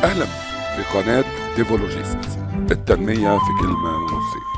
أهلا في قناة ديفولوجيست، التنمية في كلمة ونصين.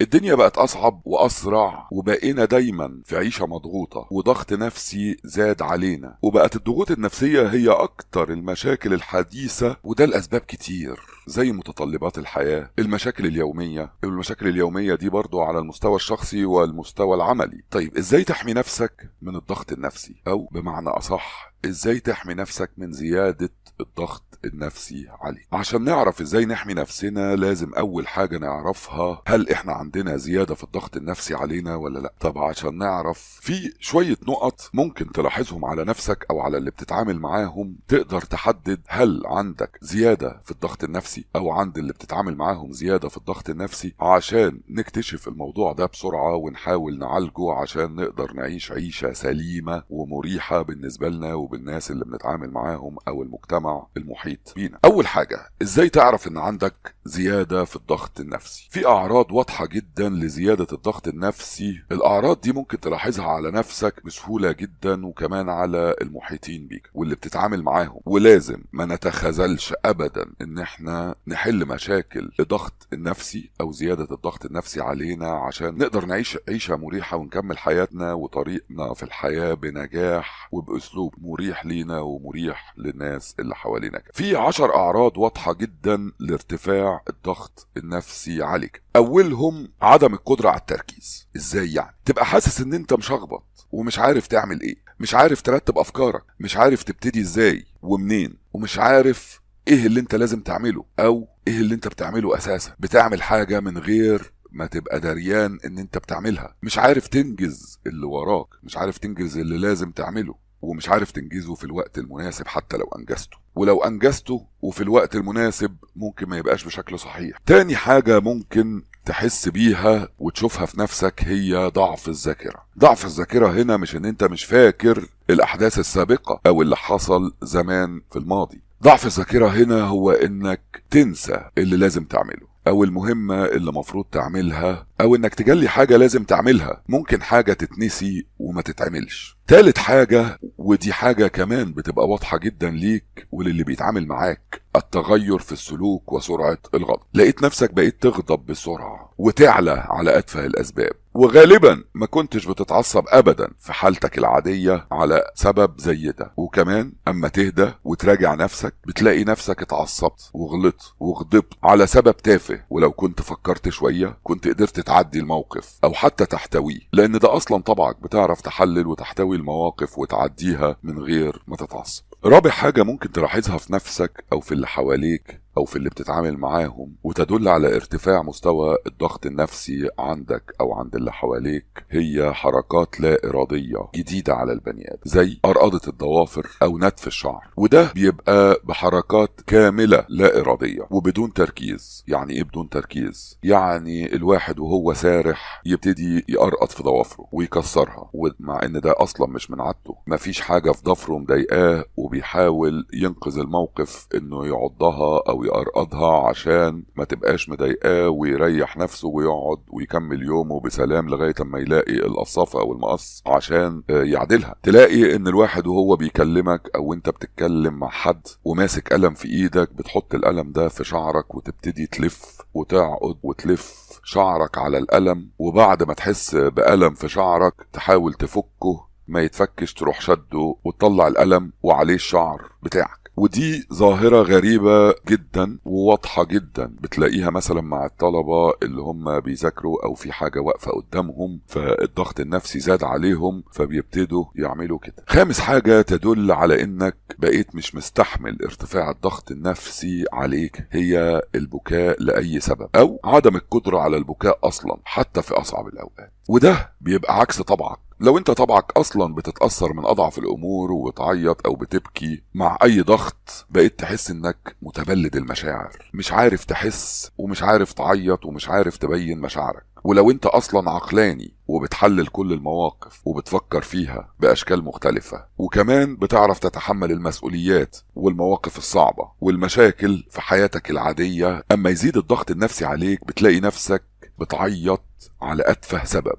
الدنيا بقت أصعب وأسرع، وبقينا دايما في عيشة مضغوطة وضغط نفسي زاد علينا، وبقت الضغوط النفسية هي أكتر المشاكل الحديثة، وده لأسباب كتير زي متطلبات الحياة، المشاكل اليومية، والمشاكل اليومية دي برضو على المستوى الشخصي والمستوى العملي. طيب إزاي تحمي نفسك من الضغط النفسي؟ أو بمعنى أصح إزاي تحمي نفسك من زيادة الضغط النفسي عليك؟ عشان نعرف ازاي نحمي نفسنا لازم اول حاجة نعرفها، هل احنا عندنا زيادة في الضغط النفسي علينا ولا لا؟ طب عشان نعرف، في شوية نقط ممكن تلاحظهم على نفسك او على اللي بتتعامل معاهم، تقدر تحدد هل عندك زيادة في الضغط النفسي او عند اللي بتتعامل معاهم زيادة في الضغط النفسي، عشان نكتشف الموضوع ده بسرعة ونحاول نعالجه عشان نقدر نعيش عيشة سليمة ومريحة بالنسبة لنا وبالناس اللي بنتعامل معاهم او المجتمع المحيط بينا. اول حاجة، ازاي تعرف ان عندك زيادة في الضغط النفسي؟ في اعراض واضحة جدا لزيادة الضغط النفسي، الاعراض دي ممكن تلاحظها على نفسك بسهولة جدا وكمان على المحيطين بيك واللي بتتعامل معاهم، ولازم ما نتخاذلش ابدا ان احنا نحل مشاكل الضغط النفسي او زيادة الضغط النفسي علينا عشان نقدر نعيش عيشة مريحة ونكمل حياتنا وطريقنا في الحياة بنجاح وباسلوب مريح لينا ومريح للناس اللي حوالينا. في 10 أعراض واضحة جدا لارتفاع الضغط النفسي عليك. أولهم عدم القدرة على التركيز. إزاي يعني؟ تبقى حاسس إن أنت مشخبط ومش عارف تعمل إيه، مش عارف ترتب أفكارك، مش عارف تبتدي إزاي ومنين، ومش عارف إيه اللي أنت لازم تعمله أو إيه اللي أنت بتعمله أساسا. بتعمل حاجة من غير ما تبقى دريان إن أنت بتعملها، مش عارف تنجز اللي وراك، مش عارف تنجز اللي لازم تعمله، ومش عارف تنجزه في الوقت المناسب حتى لو أنجزته، ولو أنجزته وفي الوقت المناسب ممكن ما يبقاش بشكل صحيح. تاني حاجة ممكن تحس بيها وتشوفها في نفسك هي ضعف الذاكرة. ضعف الذاكرة هنا مش ان انت مش فاكر الأحداث السابقة أو اللي حصل زمان في الماضي. ضعف الذاكرة هنا هو انك تنسى اللي لازم تعمله او المهمة اللي مفروض تعملها، او انك تجلي حاجة لازم تعملها، ممكن حاجة تتنسي وما تتعملش. تالت حاجة، ودي حاجة كمان بتبقى واضحة جدا ليك وللي بيتعامل معاك، التغير في السلوك وسرعة الغضب. لقيت نفسك بقيت تغضب بسرعة وتعلى على أتفه الأسباب، وغالبا ما كنتش بتتعصب أبدا في حالتك العادية على سبب زي ده. وكمان أما تهدى وتراجع نفسك بتلاقي نفسك اتعصبت وغلطت وغضبت على سبب تافه، ولو كنت فكرت شوية كنت قدرت تعدي الموقف أو حتى تحتويه، لأن ده أصلا طبعك، بتعرف تحلل وتحتوي المواقف وتعديها من غير ما تتعصب. رابع حاجة ممكن تلاحظها في نفسك أو في اللي حواليك أو في اللي بتتعامل معاهم وتدل على ارتفاع مستوى الضغط النفسي عندك أو عند اللي حواليك، هي حركات لا إرادية جديدة على البني آدم، زي أرقدة الضوافر أو نتف الشعر، وده بيبقى بحركات كاملة لا إرادية وبدون تركيز. يعني إيه بدون تركيز؟ يعني الواحد وهو سارح يبتدي يقرقط في ضوافره ويكسرها، ومع إن ده أصلا مش من عادته، مفيش حاجة في ضفره مضايقاه وبيحاول ينقذ الموقف إنه يعضها أو يقرقضها عشان ما تبقاش مضايقاه ويريح نفسه ويقعد ويكمل يومه بسلام لغاية اما يلاقي القصافة او المقص عشان يعدلها. تلاقي ان الواحد وهو بيكلمك او انت بتتكلم مع حد وماسك قلم في ايدك، بتحط القلم ده في شعرك وتبتدي تلف وتعقد وتلف شعرك على القلم، وبعد ما تحس بألم في شعرك تحاول تفكه ما يتفكش، تروح شده وتطلع القلم وعليه الشعر بتاعك. ودي ظاهرة غريبة جدا وواضحة جدا، بتلاقيها مثلا مع الطلبة اللي هم بيذاكروا أو في حاجة واقفة قدامهم فالضغط النفسي زاد عليهم فبيبتدوا يعملوا كده. خامس حاجة تدل على إنك بقيت مش مستحمل ارتفاع الضغط النفسي عليك هي البكاء لأي سبب أو عدم القدرة على البكاء أصلا حتى في أصعب الأوقات، وده بيبقى عكس طبعك. لو انت طبعك اصلا بتتأثر من اضعف الامور وتعيط او بتبكي مع اي ضغط، بقيت تحس انك متبلد المشاعر، مش عارف تحس ومش عارف تعيط ومش عارف تبين مشاعرك. ولو انت اصلا عقلاني وبتحلل كل المواقف وبتفكر فيها باشكال مختلفة، وكمان بتعرف تتحمل المسؤوليات والمواقف الصعبة والمشاكل في حياتك العادية، اما يزيد الضغط النفسي عليك بتلاقي نفسك بتعيط على اتفه سبب،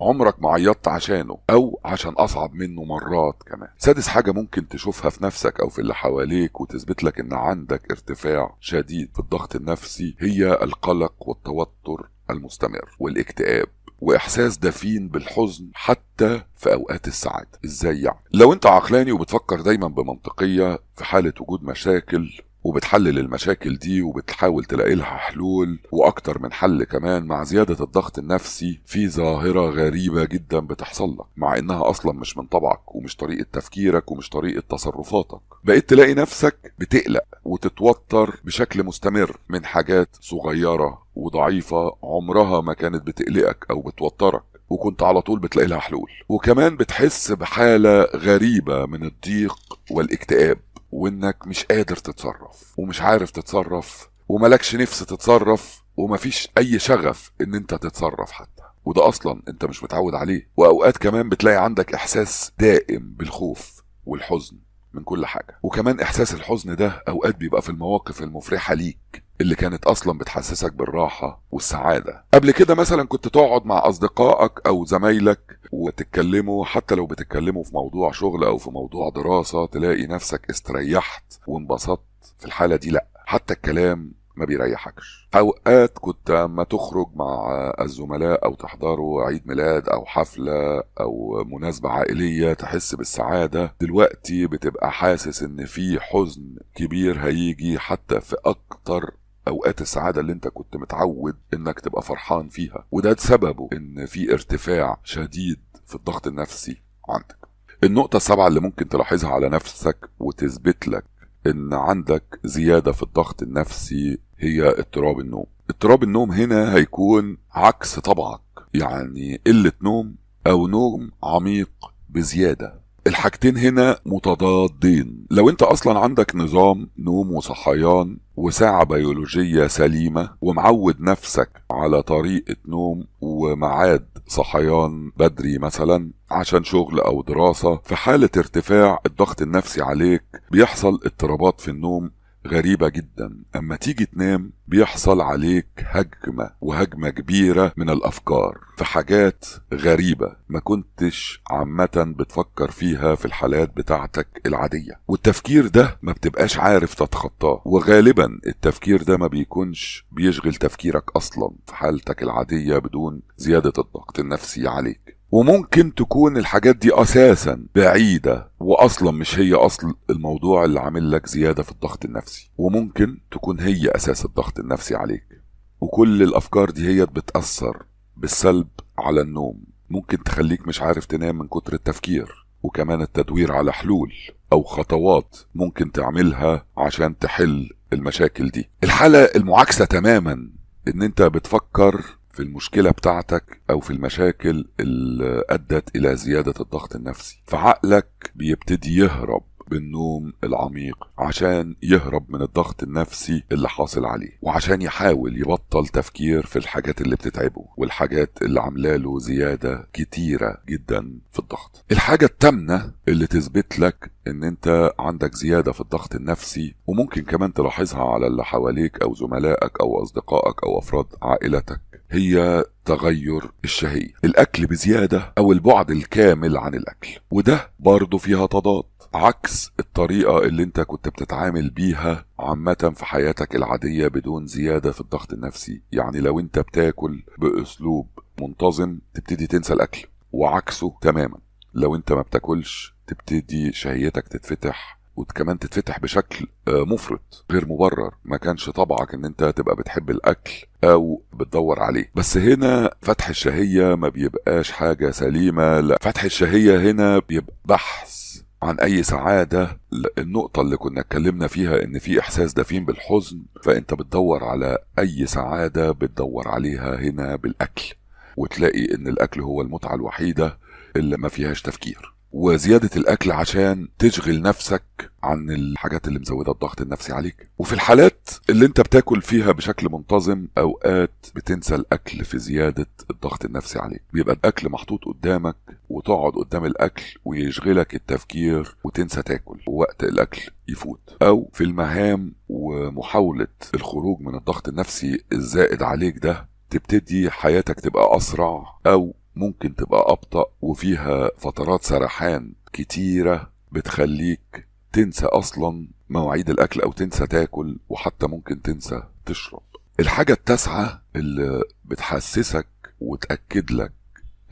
عمرك ما عيطت عشانه أو عشان أصعب منه مرات كمان. سادس حاجة ممكن تشوفها في نفسك أو في اللي حواليك وتثبت لك إن عندك ارتفاع شديد في الضغط النفسي هي القلق والتوتر المستمر والاكتئاب وإحساس دفين بالحزن حتى في أوقات السعادة. إزاي يعني؟ لو أنت عقلاني وبتفكر دايما بمنطقية في حالة وجود مشاكل وبتحلل المشاكل دي وبتحاول تلاقي لها حلول واكتر من حل كمان، مع زيادة الضغط النفسي في ظاهرة غريبة جدا بتحصل لك مع انها اصلا مش من طبعك ومش طريقة تفكيرك ومش طريقة تصرفاتك. بقيت تلاقي نفسك بتقلق وتتوتر بشكل مستمر من حاجات صغيرة وضعيفة عمرها ما كانت بتقلقك او بتوترك، وكنت على طول بتلاقي لها حلول. وكمان بتحس بحالة غريبة من الضيق والاكتئاب، وانك مش قادر تتصرف ومش عارف تتصرف وملكش نفس تتصرف ومفيش اي شغف ان انت تتصرف حتى، وده اصلا انت مش متعود عليه. واوقات كمان بتلاقي عندك احساس دائم بالخوف والحزن من كل حاجة، وكمان احساس الحزن ده اوقات بيبقى في المواقف المفرحة ليك اللي كانت اصلا بتحسسك بالراحة والسعادة. قبل كده مثلا كنت تقعد مع اصدقائك او زمايلك وتتكلموا، حتى لو بتتكلموا في موضوع شغل او في موضوع دراسة، تلاقي نفسك استريحت وانبسطت. في الحالة دي لا، حتى الكلام ما بيريحكش. اوقات كنت اما تخرج مع الزملاء او تحضروا عيد ميلاد او حفلة او مناسبة عائلية تحس بالسعادة، دلوقتي بتبقى حاسس ان في حزن كبير هيجي حتى في اكتر اوقات السعادة اللي انت كنت متعود انك تبقى فرحان فيها، وده سببه ان في ارتفاع شديد في الضغط النفسي عندك. النقطة السابعة اللي ممكن تلاحظها على نفسك وتثبت لك ان عندك زيادة في الضغط النفسي هي اضطراب النوم. اضطراب النوم هنا هيكون عكس طبعك، يعني قلة نوم او نوم عميق بزيادة. الحاجتين هنا متضادين. لو انت اصلا عندك نظام نوم وصحيان وساعة بيولوجية سليمة ومعود نفسك على طريقة نوم ومعاد صحيان بدري مثلا عشان شغل او دراسة، في حالة ارتفاع الضغط النفسي عليك بيحصل اضطرابات في النوم غريبة جدا. اما تيجي تنام بيحصل عليك هجمة، وهجمة كبيرة من الافكار في حاجات غريبة ما كنتش عامة بتفكر فيها في الحالات بتاعتك العادية، والتفكير ده ما بتبقاش عارف تتخطاه، وغالبا التفكير ده ما بيكونش بيشغل تفكيرك اصلا في حالتك العادية بدون زيادة الضغط النفسي عليك. وممكن تكون الحاجات دي اساسا بعيدة واصلا مش هي اصل الموضوع اللي عامل لك زيادة في الضغط النفسي، وممكن تكون هي اساس الضغط النفسي عليك. وكل الافكار دي هي بتأثر بالسلب على النوم، ممكن تخليك مش عارف تنام من كتر التفكير، وكمان التدوير على حلول او خطوات ممكن تعملها عشان تحل المشاكل دي. الحالة المعاكسة تماما ان انت بتفكر في المشكلة بتاعتك أو في المشاكل اللي أدت إلى زيادة الضغط النفسي، فعقلك بيبتدي يهرب بالنوم العميق عشان يهرب من الضغط النفسي اللي حاصل عليه، وعشان يحاول يبطل تفكير في الحاجات اللي بتتعبه والحاجات اللي عاملاله زيادة كتيرة جدا في الضغط. الحاجة التامنة اللي تثبت لك ان انت عندك زيادة في الضغط النفسي، وممكن كمان تلاحظها على اللي حواليك او زملائك او اصدقائك او افراد عائلتك، هي تغير الشهية، الاكل بزيادة او البعد الكامل عن الاكل. وده برضو فيها تضاد عكس الطريقة اللي انت كنت بتتعامل بيها عامة في حياتك العادية بدون زيادة في الضغط النفسي. يعني لو انت بتاكل بأسلوب منتظم تبتدي تنسى الأكل، وعكسه تماما لو انت ما بتاكلش تبتدي شهيتك تتفتح، وكمان تتفتح بشكل مفرط غير مبرر. ما كانش طبعك ان انت تبقى بتحب الاكل او بتدور عليه، بس هنا فتح الشهية ما بيبقاش حاجة سليمة، لا، فتح الشهية هنا بيبقى بحث عن اي سعادة. النقطة اللي كنا اتكلمنا فيها ان في احساس دفين بالحزن، فانت بتدور على اي سعادة بتدور عليها هنا بالاكل، وتلاقي ان الاكل هو المتعة الوحيدة اللي ما فيهاش تفكير. وزيادة الأكل عشان تشغل نفسك عن الحاجات اللي مزودة الضغط النفسي عليك. وفي الحالات اللي انت بتاكل فيها بشكل منتظم أوقات بتنسى الأكل في زيادة الضغط النفسي عليك، بيبقى الأكل محطوط قدامك وتقعد قدام الأكل ويشغلك التفكير وتنسى تاكل ووقت الأكل يفوت. أو في المهام ومحاولة الخروج من الضغط النفسي الزائد عليك ده تبتدي حياتك تبقى أسرع أو ممكن تبقى أبطأ وفيها فترات سرحان كتيرة بتخليك تنسى أصلا مواعيد الأكل أو تنسى تاكل، وحتى ممكن تنسى تشرب. الحاجة التاسعة اللي بتحسسك وتأكد لك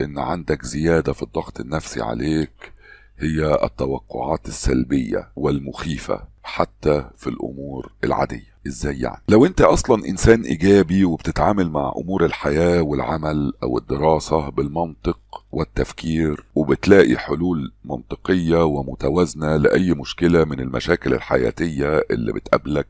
إن عندك زيادة في الضغط النفسي عليك هي التوقعات السلبية والمخيفة حتى في الأمور العادية. إزاي يعني؟ لو أنت أصلا إنسان إيجابي وبتتعامل مع أمور الحياة والعمل أو الدراسة بالمنطق والتفكير، وبتلاقي حلول منطقية ومتوازنة لأي مشكلة من المشاكل الحياتية اللي بتقابلك،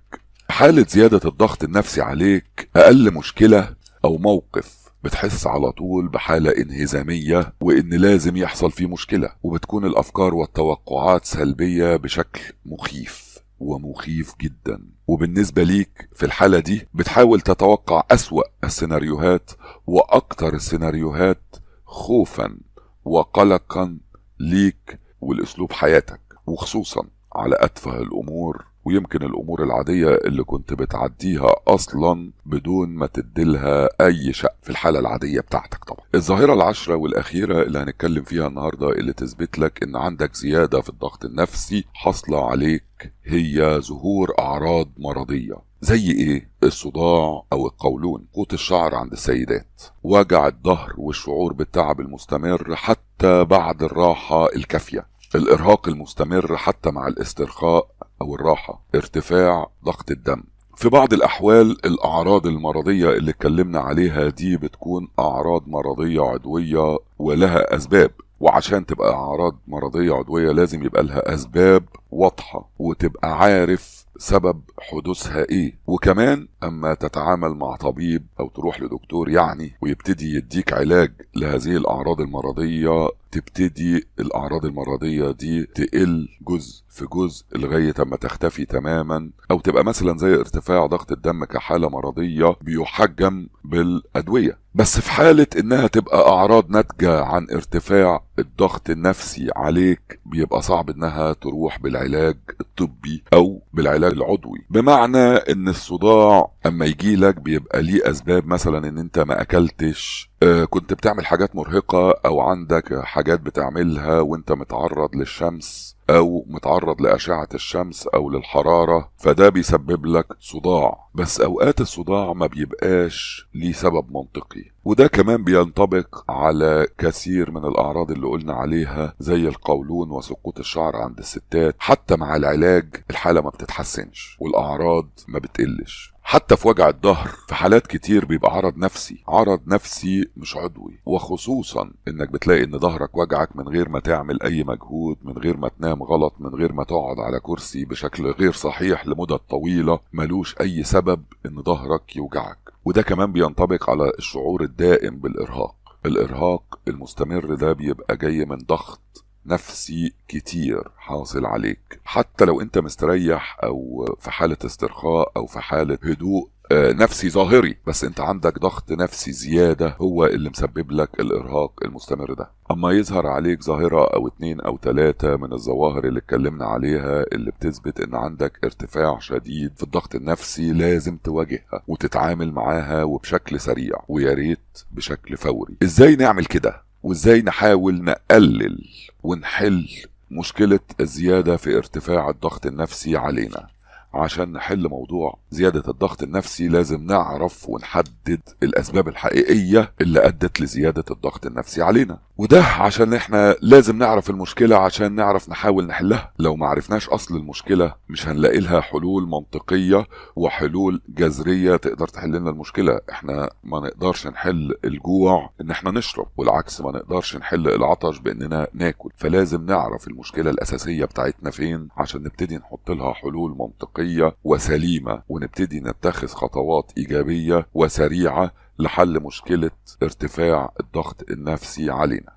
حالة زيادة الضغط النفسي عليك أقل مشكلة أو موقف بتحس على طول بحالة انهزامية وإن لازم يحصل فيه مشكلة، وبتكون الأفكار والتوقعات سلبية بشكل مخيف ومخيف جدا. وبالنسبة ليك في الحالة دي بتحاول تتوقع أسوأ السيناريوهات وأكتر السيناريوهات خوفا وقلقا ليك والأسلوب حياتك، وخصوصا على أتفه الأمور ويمكن الأمور العادية اللي كنت بتعديها أصلا بدون ما تديلها أي شق في الحالة العادية بتاعتك. طبعا الظاهرة العشرة والأخيرة اللي هنتكلم فيها النهاردة اللي تثبت لك إن عندك زيادة في الضغط النفسي حاصلة عليك هي ظهور أعراض مرضية زي إيه؟ الصداع أو القولون، قوت الشعر عند السيدات، وجع الظهر والشعور بالتعب المستمر حتى بعد الراحة الكافية، الإرهاق المستمر حتى مع الاسترخاء أو الراحة، ارتفاع ضغط الدم. في بعض الأحوال الأعراض المرضية اللي اتكلمنا عليها دي بتكون أعراض مرضية عضوية ولها أسباب، وعشان تبقى أعراض مرضية عضوية لازم يبقى لها أسباب واضحة وتبقى عارف سبب حدوثها إيه. وكمان أما تتعامل مع طبيب أو تروح لدكتور يعني ويبتدي يديك علاج لهذه الأعراض المرضية، تبتدي الأعراض المرضية دي تقل جزء في جزء لغاية ما تختفي تماما، أو تبقى مثلا زي ارتفاع ضغط الدم كحالة مرضية بيحجم بالأدوية. بس في حالة إنها تبقى أعراض ناتجة عن ارتفاع الضغط النفسي عليك بيبقى صعب إنها تروح بالعلاج الطبي أو بالعلاج العضوي. بمعنى إن الصداع أما يجيلك بيبقى ليه أسباب، مثلا إن أنت ما أكلتش، كنت بتعمل حاجات مرهقة، أو عندك حاجات بتعملها وانت متعرض للشمس أو متعرض لأشعة الشمس أو للحرارة، فده بيسبب لك صداع. بس أوقات الصداع ما بيبقاش ليه سبب منطقي، وده كمان بينطبق على كثير من الأعراض اللي قلنا عليها زي القولون وسقوط الشعر عند الستات. حتى مع العلاج الحالة ما بتتحسنش والأعراض ما بتقلش. حتى في وجع الظهر في حالات كتير بيبقى عرض نفسي، عرض نفسي مش عضوي، وخصوصا انك بتلاقي ان ظهرك وجعك من غير ما تعمل اي مجهود، من غير ما تنام غلط، من غير ما تقعد على كرسي بشكل غير صحيح لمدة طويلة، ملوش اي سبب ان ظهرك يوجعك. وده كمان بينطبق على الشعور الدائم بالارهاق. الارهاق المستمر ده بيبقى جاي من ضغط نفسي كتير حاصل عليك، حتى لو انت مستريح او في حالة استرخاء او في حالة هدوء نفسي ظاهري، بس انت عندك ضغط نفسي زيادة هو اللي مسبب لك الارهاق المستمر ده. اما يظهر عليك ظاهرة او 2 او 3 من الظواهر اللي اتكلمنا عليها اللي بتثبت ان عندك ارتفاع شديد في الضغط النفسي، لازم تواجهها وتتعامل معاها وبشكل سريع، ويا ريت بشكل فوري. ازاي نعمل كده؟ وازاي نحاول نقلل ونحل مشكلة الزيادة في ارتفاع الضغط النفسي علينا؟ عشان نحل موضوع زيادة الضغط النفسي لازم نعرف ونحدد الأسباب الحقيقية اللي أدت لزيادة الضغط النفسي علينا، وده عشان احنا لازم نعرف المشكلة عشان نعرف نحاول نحلها. لو ما عرفناش أصل المشكلة مش هنلاقي لها حلول منطقية وحلول جذرية تقدر تحل لنا المشكلة. احنا ما نقدرش نحل الجوع ان احنا نشرب، والعكس ما نقدرش نحل العطش باننا ناكل. فلازم نعرف المشكلة الأساسية بتاعتنا فين عشان نبتدي نحط لها حلول منطقية وسليمة، ونبتدي نتخذ خطوات إيجابية وسريعة لحل مشكلة ارتفاع الضغط النفسي علينا.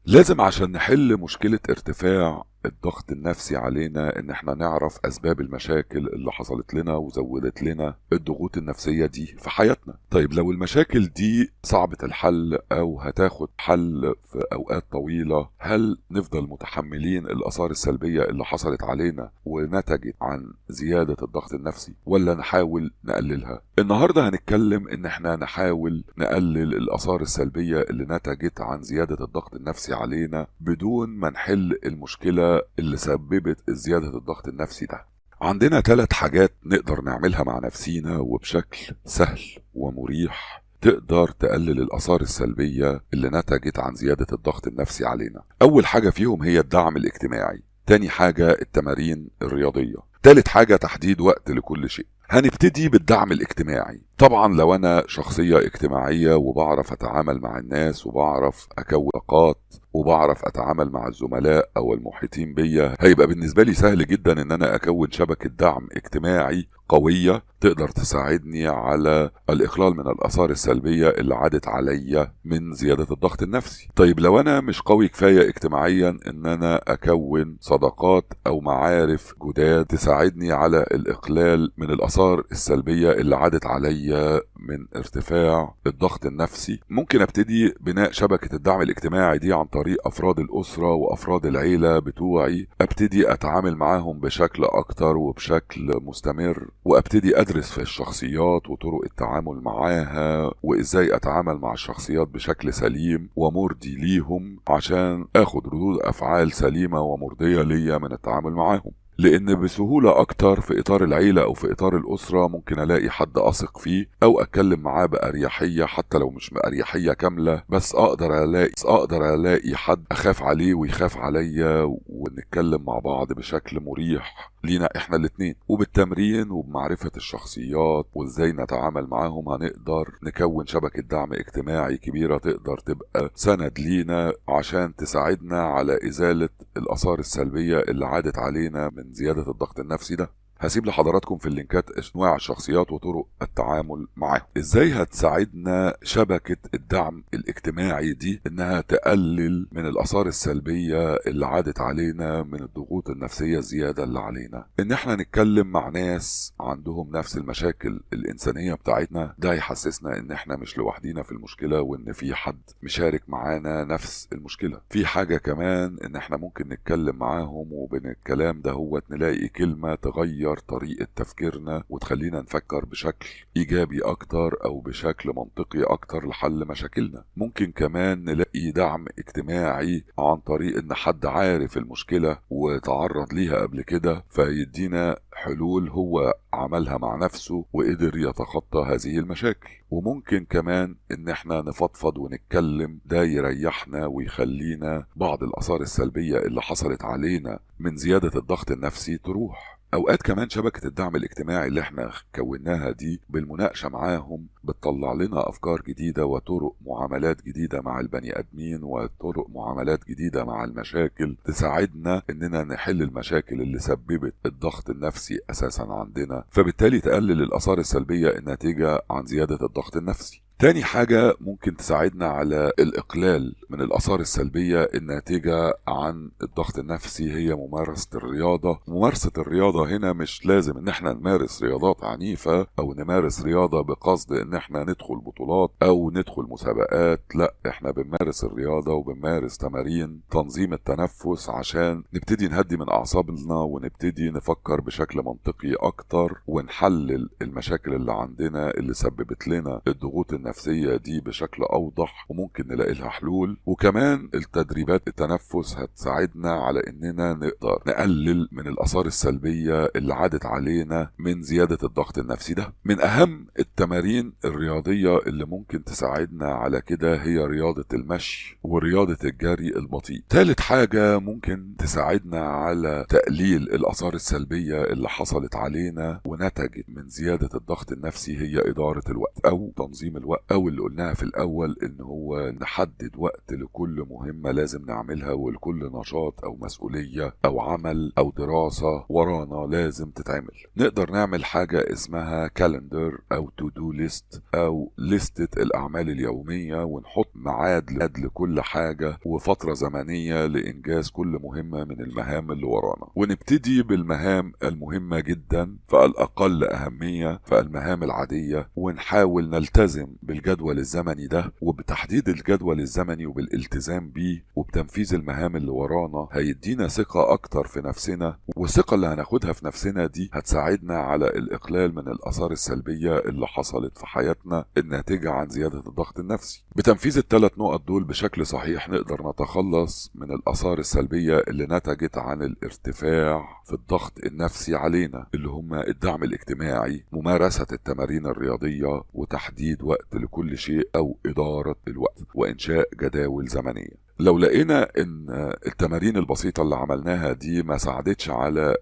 لازم عشان نحل مشكلة ارتفاع الضغط النفسي علينا ان احنا نعرف اسباب المشاكل اللي حصلت لنا وزودت لنا الضغوط النفسية دي في حياتنا. طيب لو المشاكل دي صعبة الحل او هتاخد حل في اوقات طويلة، هل نفضل متحملين الاثار السلبية اللي حصلت علينا ونتجت عن زيادة الضغط النفسي، ولا نحاول نقللها؟ النهاردة هنتكلم ان احنا نحاول نقلل الاثار السلبية اللي نتجت عن زيادة الضغط النفسي علينا بدون ما نحل المشكلة اللي سببت زيادة الضغط النفسي ده. عندنا 3 حاجات نقدر نعملها مع نفسينا وبشكل سهل ومريح تقدر تقلل الآثار السلبية اللي نتجت عن زيادة الضغط النفسي علينا. أول حاجة فيهم هي الدعم الاجتماعي، تاني حاجة التمارين الرياضية، تالت حاجة تحديد وقت لكل شيء. هنبتدي بالدعم الاجتماعي. طبعا لو أنا شخصية اجتماعية وبعرف أتعامل مع الناس وبعرف أكون علاقات وبعرف أتعامل مع الزملاء أو المحيطين بيا، هيبقى بالنسبة لي سهل جدا إن أنا أكون شبكة دعم اجتماعي قوية تقدر تساعدني على الإخلال من الآثار السلبية اللي عادت عليا من زيادة الضغط النفسي. طيب لو أنا مش قوي كفاية اجتماعيا إن أنا أكون صداقات أو معارف جداد تساعدني على الإقلال من الآثار السلبية اللي عادت عليا من ارتفاع الضغط النفسي، ممكن ابتدي بناء شبكة الدعم الاجتماعي دي عن طريق افراد الاسرة وافراد العيلة بتوعي، ابتدي اتعامل معاهم بشكل اكتر وبشكل مستمر، وابتدي ادرس في الشخصيات وطرق التعامل معاها وازاي اتعامل مع الشخصيات بشكل سليم ومرضي ليهم عشان اخد ردود افعال سليمة ومرضية ليا من التعامل معاهم. لأن بسهولة أكتر في إطار العيلة أو في إطار الأسرة ممكن ألاقي حد أثق فيه أو أتكلم معاه بأريحية، حتى لو مش بأريحية كاملة، بس أقدر ألاقي حد أخاف عليه ويخاف عليا ونتكلم مع بعض بشكل مريح لينا إحنا الاتنين. وبالتمرين وبمعرفة الشخصيات وإزاي نتعامل معاهم هنقدر نكون شبكة دعم اجتماعي كبيرة تقدر تبقى سند لينا عشان تساعدنا على إزالة الآثار السلبية اللي عادت علينا من زيادة الضغط النفسي ده. هسيب لحضراتكم في اللينكات انواع الشخصيات وطرق التعامل معاهم. ازاي هتساعدنا شبكة الدعم الاجتماعي دي انها تقلل من الاثار السلبية اللي عادت علينا من الضغوط النفسية الزيادة اللي علينا؟ ان احنا نتكلم مع ناس عندهم نفس المشاكل الانسانية بتاعتنا، ده يحسسنا ان احنا مش لوحدينا في المشكلة وان في حد مشارك معانا نفس المشكلة. في حاجة كمان ان احنا ممكن نتكلم معاهم وبين الكلام ده هو نلاقي كلمة تغير طريقة تفكيرنا وتخلينا نفكر بشكل إيجابي أكتر أو بشكل منطقي أكتر لحل مشاكلنا. ممكن كمان نلاقي دعم اجتماعي عن طريق إن حد عارف المشكلة وتعرض ليها قبل كده فيدينا حلول هو عملها مع نفسه وقدر يتخطى هذه المشاكل. وممكن كمان إن احنا نفضفض ونتكلم، ده يريحنا ويخلينا بعض الآثار السلبية اللي حصلت علينا من زيادة الضغط النفسي تروح. أوقات كمان شبكة الدعم الاجتماعي اللي احنا كوناها دي بالمناقشة معاهم بتطلع لنا أفكار جديدة وطرق معاملات جديدة مع البني آدمين وطرق معاملات جديدة مع المشاكل تساعدنا إننا نحل المشاكل اللي سببت الضغط النفسي أساسا عندنا، فبالتالي تقلل الآثار السلبية الناتجة عن زيادة الضغط النفسي. تاني حاجة ممكن تساعدنا على الإقلال من الآثار السلبية الناتجة عن الضغط النفسي هي ممارسة الرياضة. ممارسة الرياضة هنا مش لازم إن احنا نمارس رياضات عنيفة أو نمارس رياضة بقصد إن احنا ندخل بطولات أو ندخل مسابقات، لا، احنا بنمارس الرياضة وبنمارس تمارين تنظيم التنفس عشان نبتدي نهدي من أعصابنا ونبتدي نفكر بشكل منطقي أكتر ونحلل المشاكل اللي عندنا اللي سببت لنا الضغوط النفسية دي بشكل أوضح وممكن نلاقي لها حلول. وكمان التدريبات التنفس هتساعدنا على إننا نقدر نقلل من الآثار السلبية اللي عادت علينا من زيادة الضغط النفسي ده. من أهم التمارين الرياضية اللي ممكن تساعدنا على كده هي رياضة المشي ورياضة الجري البطيء. ثالث حاجة ممكن تساعدنا على تقليل الآثار السلبية اللي حصلت علينا ونتجت من زيادة الضغط النفسي هي إدارة الوقت أو تنظيم الوقت أو اللي قلناها في الأول، إن هو نحدد وقت لكل مهمة لازم نعملها، ولكل نشاط أو مسؤولية أو عمل أو دراسة ورانا لازم تتعمل. نقدر نعمل حاجة اسمها calendar أو to do list أو لستة الأعمال اليومية، ونحط ميعاد لكل حاجة وفترة زمنية لإنجاز كل مهمة من المهام اللي ورانا. ونبتدي بالمهام المهمة جدا فالأقل أهمية فالمهام العادية، ونحاول نلتزم بالجدول الزمني ده، وبتحديد الجدول الزمني وبالالتزام بيه وبتنفيذ المهام اللي ورانا هيدينا ثقة أكتر في نفسنا، والثقة اللي هناخدها في نفسنا دي هتساعدنا على الإقلال من الآثار السلبية اللي حصلت في حياتنا الناتجة عن زيادة الضغط النفسي. بتنفيذ الثلاث نقط دول بشكل صحيح نقدر نتخلص من الآثار السلبية اللي نتجت عن الارتفاع في الضغط النفسي علينا، اللي هم الدعم الاجتماعي، ممارسة التمارين الرياضية، وتحديد وقت لكل شيء أو إدارة الوقت، وإنشاء جداول زمنية. لو لقينا ان التمارين البسيطة اللي عملناها دي ما ساعدتش على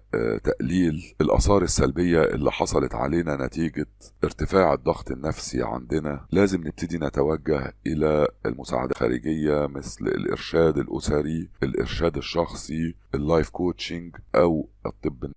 تقليل الآثار السلبية اللي حصلت علينا نتيجة ارتفاع الضغط النفسي عندنا، لازم نبتدي نتوجه إلى المساعدة الخارجية مثل الإرشاد الأسري، الإرشاد الشخصي، ال life coaching أو الطب.